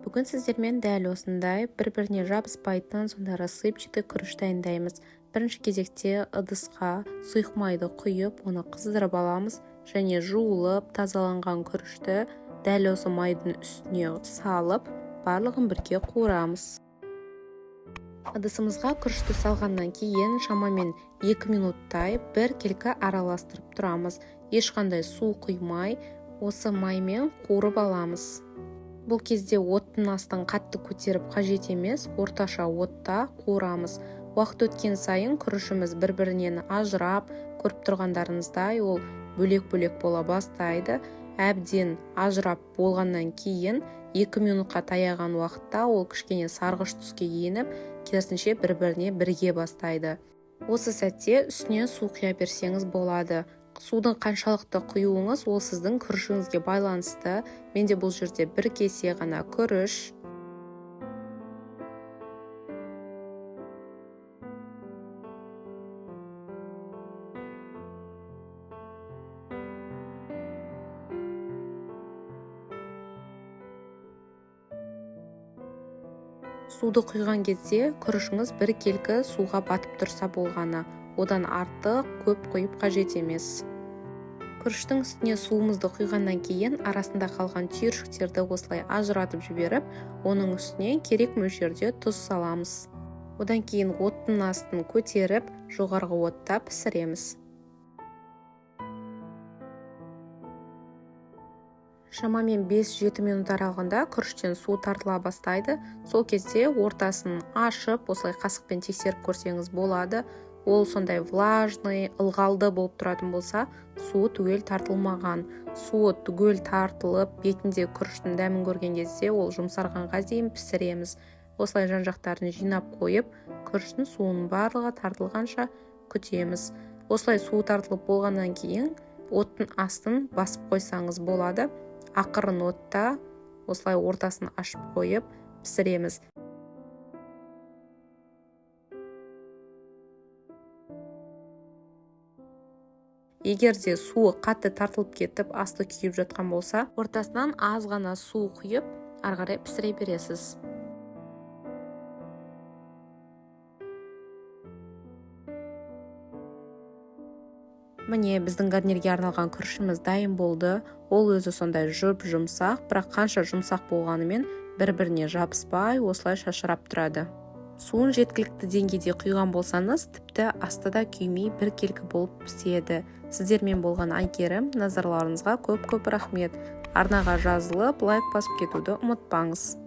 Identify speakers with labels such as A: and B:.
A: Бүгін сіздермен дәл осындай бір-біріне жабыспайтын сондай рассыпчатый күріш дайындаймыз. Бірінші кезекте ыдысқа сұйық майды құйып, оны қыздырып аламыз және жуылып тазаланған күрішті дәл осы майдың үстіне салып, барлығын бірге қуырамыз. Ыдысымызға күрішті салғаннан кейін шамамен 2 минуттай біркелкі араластырып тұрамыз. Ешқандай су құймай, осы маймен қуырып аламыз. Бұл кезде оттың астын қатты көтеріп қажет емес, орташа отта қуырамыз. Уақыт өткен сайын күрішіміз бір-бірінен ажырап, көріп тұрғандарыңыздай ол бөлек-бөлек бола бастайды. Әбден ажырап болғаннан кейін 2 минутқа таяған уақытта ол кішкене сарғыш түске еніп, керісінше бір-біріне бірге бастайды. Осы сәтте үстіне су құя берсеңіз болады. Судың қаншалықты құюыңыз ол сіздің күрішіңізге байланысты. Менде бұл жерде бір кесе ғана күріш. Суды құйған кезде күрішіңіз біркелкі суға батып тұрса болғаны. Одан артық көп құйып қажет емес. Күріштің үстіне суымызды құйғаннан кейін арасында қалған түйіршіктерді осылай ажыратып жіберіп, оның үстіне керек мөлшерде тұз саламыз. Одан кейін оттың астын көтеріп, жоғарғы отта пісіреміз. Шамамен 5-7 минут аралығында күріштен су тартыла бастайды. Сол кезде ортасын ашып, осылай қасықпен тексеріп көрсеңіз болады. Ол сондай влажный, ылғалды болып тұратын болса, суы түгел тартылмаған. Суы түгел тартылып, бетінде күріштің дәмін көрген кезде ол жұмсарғанға дейін пісіреміз. Осылай жан-жақтарын жинап қойып, күріштің суының барлығы тартылғанша күтеміз. Осылай суы тартылып болғаннан кейін оттың астын басып қойсаңыз болады. Ақырын отта осылай ортасын ашып қойып пісіреміз. Егер де суы қатты тартылып кетіп, асты күйіп жатқан болса, ортасынан аз ғана су құйып, ары қарай пісіре бересіз. Міне, біздің гарнирге арналған күрішіміз дайын болды. Ол өзі сондай жұп-жұмсақ, бірақ қанша жұмсақ болғанымен бір-біріне жабыспай, осылай шашырап тұрады. Суын жеткілікті деңгейде құйған болсаңыз, тіпті асты да күймей біркелкі болып піседі. Сіздермен болған Әйгерім, назарларыңызға көп-көп рахмет. Арнаға жазылып, лайк басып кетуді ұмытпаңыз.